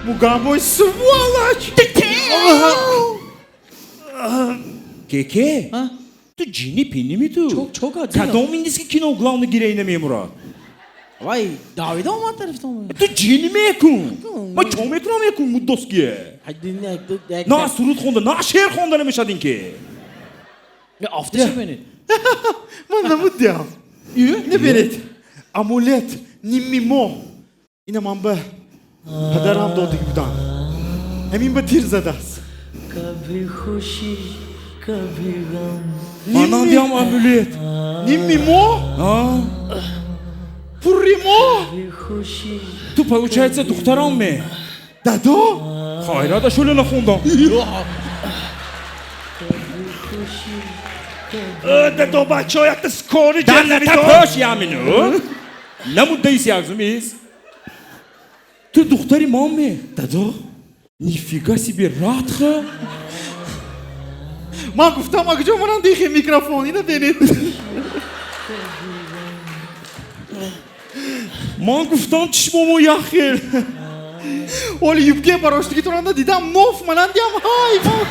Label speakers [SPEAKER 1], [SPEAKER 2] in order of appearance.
[SPEAKER 1] Мугамбой, сволочь!
[SPEAKER 2] Кеке?
[SPEAKER 3] А?
[SPEAKER 2] Ту ҷинни пинними ту?
[SPEAKER 3] Чо гап?
[SPEAKER 2] Кадом индийский кино главный героиня мемурад?
[SPEAKER 3] Вай, давида омад тарафтон.
[SPEAKER 2] Ту ҷинни мекун. Ман чо мекунам мекун муддоские? На суруд хонда, на шеър хонда намешад ин ки.
[SPEAKER 3] Афташа бинед.
[SPEAKER 1] Ман намуддиам. Небинед. Амулет нимми мо. Ина ман ба падарам додагӣ будам. Ҳамин ба тир задааст.
[SPEAKER 4] कभी खुशी कभी गम
[SPEAKER 2] Манам диам амулет.
[SPEAKER 1] Нимми мо?
[SPEAKER 2] А?
[SPEAKER 1] Пурри мо?
[SPEAKER 4] कभी खुशी
[SPEAKER 2] Ту, получается, духтарам ме?
[SPEAKER 1] Дадо?
[SPEAKER 2] Хайрада шӯле нахондам.
[SPEAKER 4] खुशी
[SPEAKER 5] Дадо, бачаҳо, якта скори.
[SPEAKER 2] Данна пӯш ямину. Намуддаис якзумис. Ту духтари ман ме?
[SPEAKER 1] Дадо?
[SPEAKER 2] Нифига себе, радха.
[SPEAKER 1] Ман гуфтам, а куҷо манам дихи микрофон? Ина бинед.
[SPEAKER 2] Ман гуфтам, чишмомо яхел.
[SPEAKER 1] Оли юбке бароштагитонанда дидам, ноф манам диам ҳай. Ман